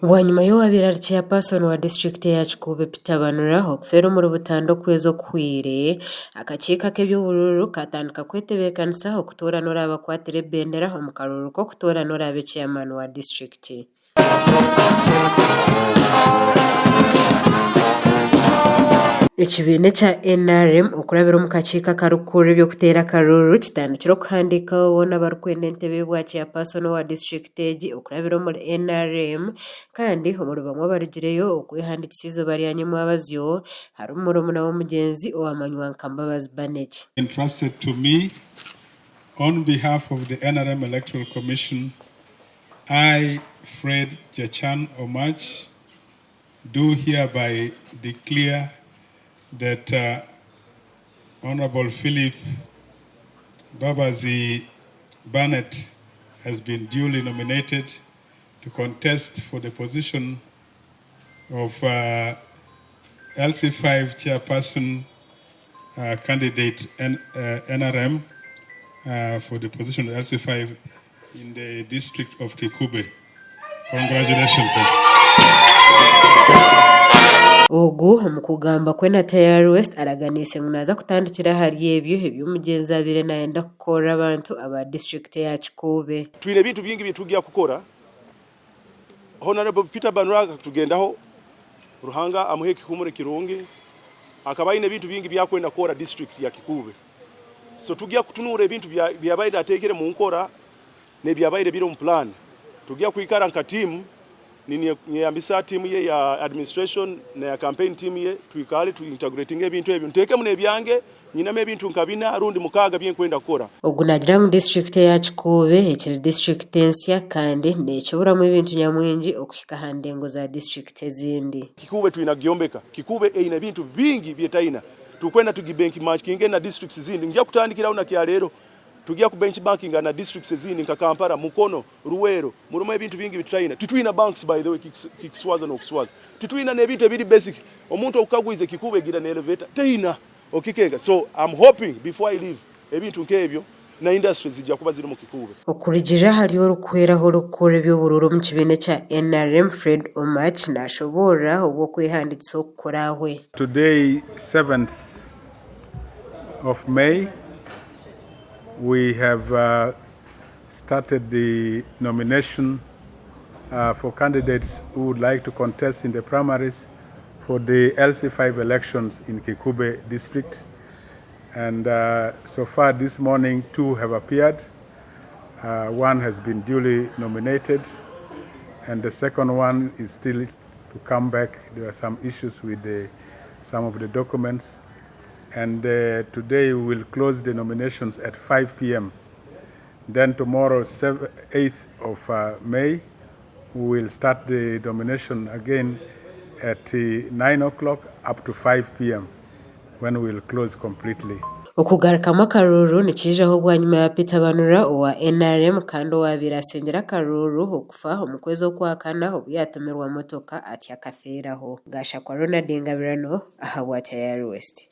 Bwanyima y'owabaire ari Chairperson wa disiturikiti eya Kikuube Peter Banura okufeera omuri butandu okwezi okuhweire, akakiiko ak'eby'oburuuru katandika kwetebeekanisa okutoorana oraabakwatira ebendera omu karuuru k'okutoorana oraabe Chairman wa disiturikiti. Ekibiina ekya NRM okurabira omu kakiiko akarikukurira eby'okuteera akaruuru kitandikire okuhandiikaho boona abarikwenda entebe y'obwa chairperson owa disiturikiti egi okurabira omuri NRM kandi omuri bamwe abarugireyo okwehandiikisa eizooba rya nyimwabazyo harimu murumuna w'omugyenzi owamanywa nka Mbabazi Barnet. Entrusted to me on behalf of the NRM Electoral Commission I, Fred Jachan Omach, do hereby declare that uh, Honorable Philip Babazi Barnett has been duly nominated to contest for the position of uh, LC5 chairperson uh, candidate N, uh, NRM uh, for the position of LC5 in the district of Kikube. Congratulations, sir. Ogu omu kugamba kwe na Tayari West araganiise ngu naaza kutandikira ahari ebyo ebi omugyenzi abaire nayenda kukorera abantu aba disiturikiti eya Kikuube. Twine ebintu bingi bitugya kukora. Honourable Peter Banura akatugendaho, Ruhanga amuhe ekihumuro ekirungi. Akaba aine ebintu bingi byakwenda kukora district ya Kikuube. So tugya kutunuura ebintu byabaire atekire mu nkora n'ebyabaire biri omu plan. Tugya kwikara nka team, ninyeyambisa team ye ya administration na campaign team ye, twikare tu integratinge ebintu ebyo, ntekemu n'ebyange. Nyinemu ebintu nka bina rundi mukaaga bi nkwenda kukora. Ogu naagira ngu disiturikiti eya Kikuube ekiri disiturikiti ensya kandi neekiburamu ebintu nyamwingi okuhika aha ndengo za disiturikiti ezindi. Kikuube twina kugyombeka. Kikuube eine ebintu bingi bi etaina. Tukwenda tugibenkimakinge na disiturikiti ezindi. Ngya kutandikiraho na kyaleero. Tugya kubenchimakinga na disiturikiti ezindi nka Kampala, Mukono, Luweero. Murimu ebintu bingi bi tutaina. Titwina banks by the way, kikuswaza n'okuswaza. Titwina n'ebintu ebiri basic. Omuntu okukagwize Kikuube egira na elevator? Teina. Okikenga so am hoping before I leave ebintu nk'ebyo na industries zija kuba ziri mu Kikuube. Okurugiirira ahari orikuhweraho orikukora eby'oburuuru omu kibiina ekya NRM, Fred Omach nashoboorora obu okwehandiikisa oku kuraahwe. Today 7th of May we have started the nomination for candidates who would like to contest in the primaries for the LC5 elections in Kikube district. And so far this morning, two have appeared. One has been duly nominated, and the second one is still to come back. There are some issues with the, some of the documents. And today we will close the nominations at 5 p.m. Then tomorrow, 7, 8th of May, we will start the nomination again at 9 o'clock up to 5 p.m. when we will close completely. Okugarukamu akaruuru nikiijaho bwanyima ya Peter Banura owa NRM kandi owaabaire asingire akaruuru okufa omu kwezi Okwakana obu yaatomerwa motoka atyo akafeeraho. Gashakwa Ronald Ngabirano ahabwa Tayari West.